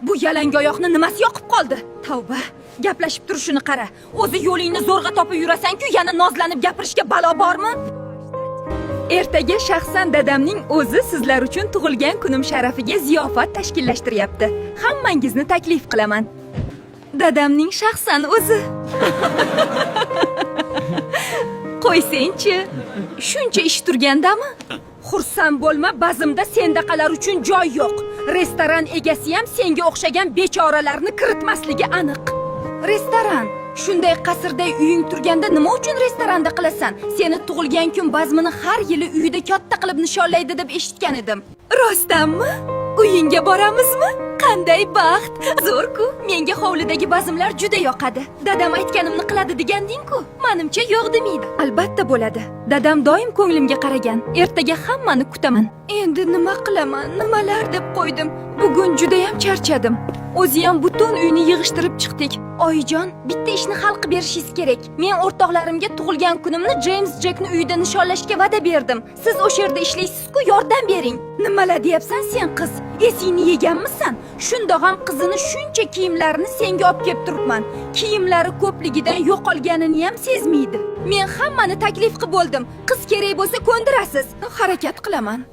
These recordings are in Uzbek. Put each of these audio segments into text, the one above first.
Bu yalangoyoqni nimasi yoqib qoldi? Tavba, gaplashib turishini qara. O'zi yo'lingni zo'rg'a topib yurasan-ku, yana nozlanib gapirishga balo bormi? Ertaga shaxsan dadamning o'zi sizlar uchun tug'ilgan kunim sharafiga ziyofat tashkillashtiryapti. Hammangizni taklif qilaman. Dadamning shaxsan o'zi. Qo'ysangchi, shuncha ish turgandami? Xursand bo'lma, bazmda sendaqalar uchun joy yo'q. Restoran egasi ham senga o'xshagan bechoralarni kiritmasligi aniq. Restoran. Shunday qasrday uying turganda nima uchun restoranda qilasan? Seni tug'ilgan kun bazmini har yili uyida katta qilib nishonlaydi deb eshitgan edim. Rostdanmi? Uyingga boramizmi? Qanday baxt! Zo'r-ku. Menga hovlidagi bazmlar juda yoqadi. Dadam aytganimni qiladi deganding-ku. Manimcha yo'q demaydi. Albatta bo'ladi. Dadam doim ko'nglimga qaragan. Ertaga hammani kutaman. Endi nima qilaman? Nimalar deb qo'ydim. Bugun juda ham charchadim. O'ziyam butun uyni yig'ishtirib chiqdik. Oyijon, bitta ishni hal qilib berishingiz kerak. Men o'rtoqlarimga tug'ilgan kunimni James Jackni uyida nishonlashga va'da berdim. Siz o'sha yerda ishlaysiz-ku, yordam bering. Nimalar deyapsan sen, qiz? Esingni yeganmisan? Shundoq ham qizini shuncha kiyimlarini senga olib kelib turibman. Kiyimlari ko'pligidan yo'qolganini ham sezmaydi. Men hammani taklif qilib bo'ldim. Qiz kerak bo'lsa ko'ndirasiz. Harakat qilaman.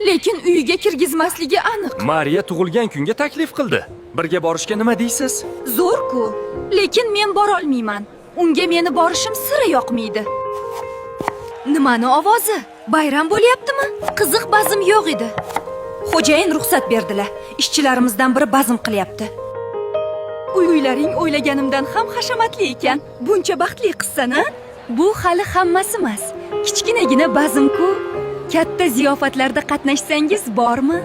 Lekin uyiga kirgizmasligi aniq. Mariya tug'ilgan kunga taklif qildi. Birga borishga nima deysiz? Zo'r-ku. Lekin men borolmayman. Unga meni borishim sira yoqmaydi. Nimani ovozi? Bayram bo'lyaptimi? Qiziq bazm yo'q edi. Xo'jayin ruxsat berdilar. Ishchilarimizdan biri bazm qilyapti. Uylaring o'ylaganimdan ham hashamatli ekan. Buncha baxtli qizsan, a? Bu hali hammasi emas. Kichkinagina bazm-ku. Katta ziyofatlarda qatnashsangiz bormi?